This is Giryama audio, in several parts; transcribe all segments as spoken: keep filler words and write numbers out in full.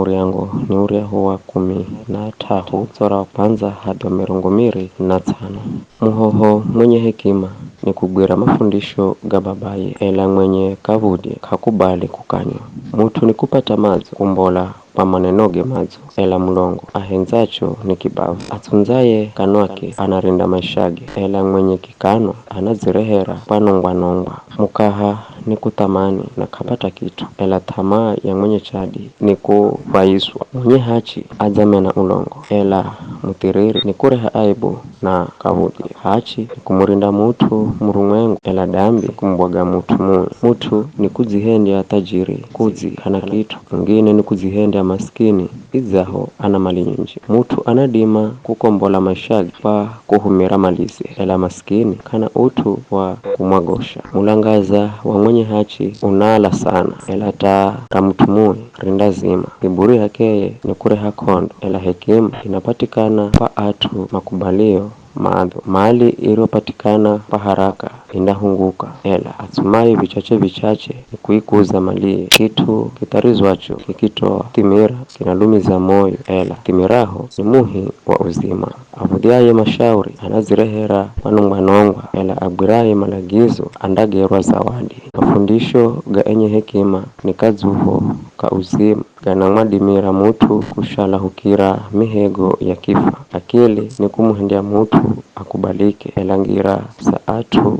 Uryango ni uryahu wa kumi na t'ahu, sora wa kwandza hadi wa mirongo miri na tsano. Muhoho mwenye hekima ni kugwira mafundisho ga babaye, ela mwenye kav̱udye k'akubali kukanywa. Mut'u ni kupata madzo, kumbola kwa manenoge madzo, ela mulongo ahendzacho ni kibavu. Atsundzaye kanwake anarinda maishage, ela mwenye kikano anadzirehera kwa nongwa-nongwa. Mukaha ni kuthamani na k'apata kit'u, ela th'amaa ya mwenye chadi ni kuv̱aiswa. Mwenye hachi adzamena ulongo, ela muthiriri ni kureha aibu na kav̱udye. Hachi ni kumurinda mut'u murumwengu, ela dambi ni kumubwaga mut'u mui. Mut'u ni kudzihendya thajiri kudzi k'ana kit'u, mungine ni kudzihendya masikini idzaho ana mali nyinji. Mut'u anadima kukombola maishage kwa kuhumira malize, ela masikini k'ana ut'u wa kumwagosha. Mulangaza wa mwenye hachi unaala sana, ela taa ra mut'u mui rindazima. Kiburi hakeye ni kureha k'ondo, ela hekima inapatikana kwa at'u makubalio madzo. Mali iriyopatikana kwa haraka indahunguka, ela atsumaye vichache-vichache ni kuikuza maliye. Kit'u kitharizwacho kikitoa thimira kinalumiza moyo, ela thimiraho ni muhi wa uzima. Av̱udhyaye mashauri anadzirehera kwa nongwa-nongwa, ela agwiraye malagizo andagerwa zawadi. Mafundisho ga enye hekima ni kadzuho ka uzima, ganamwadimira mut'u kushala hukira mihego ya kifwa. Akili ni kumuhendya mut'u akubalike, ela ngira za at'u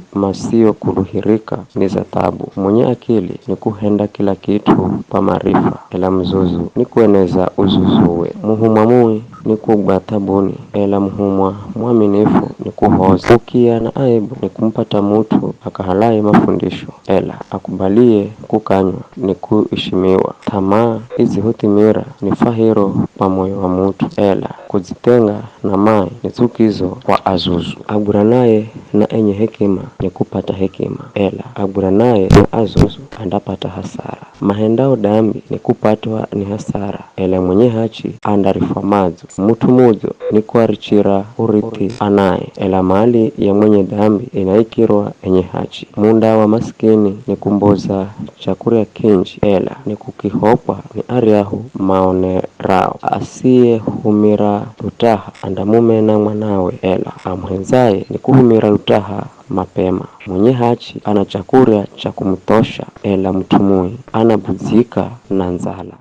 masiokuluhirika ni za thabu. Mwenye akili ni kuhenda kila kit'u kwa marifa, ela muzuzu ni kweneza uzuzuwe. Muhumwa mui ni kugwa thabuni, ela muhumwa mwaminifu ni kuhoza. Ukiya na aibu ni kumupata mut'u akahalaye mafundisho, ela akubaliye kukanywa ni kuishimiwa. Th'amaa idzihuthimira ni fwahiro kwa moyo wa mut'u, ela kudzitenga na mai ni tsukizo kwa azuzu. Agwiranaye na enye hekima ni kupata hekima, ela agwiranaye na azuzu andapata hasara. Mahendao dambi ni kupatwa ni hasara, ela mwenye hachi andarifwa madzo. Mut'u mudzo ni kuarichira urithi anaye, ela mali ya mwenye dambi inaikirwa enye hachi. Munda wa masikini ni kumboza chakurya kinji, ela ni kukihokwa ni aryahu maonerao. Asiyehumira lutaha andamumena mwanawe, ela amuhendzaye ni kuhumira lutaha mapema. Mwenye hachi ana chakurya cha kumuthosha, ela mut'u mui anabudzika na ndzala.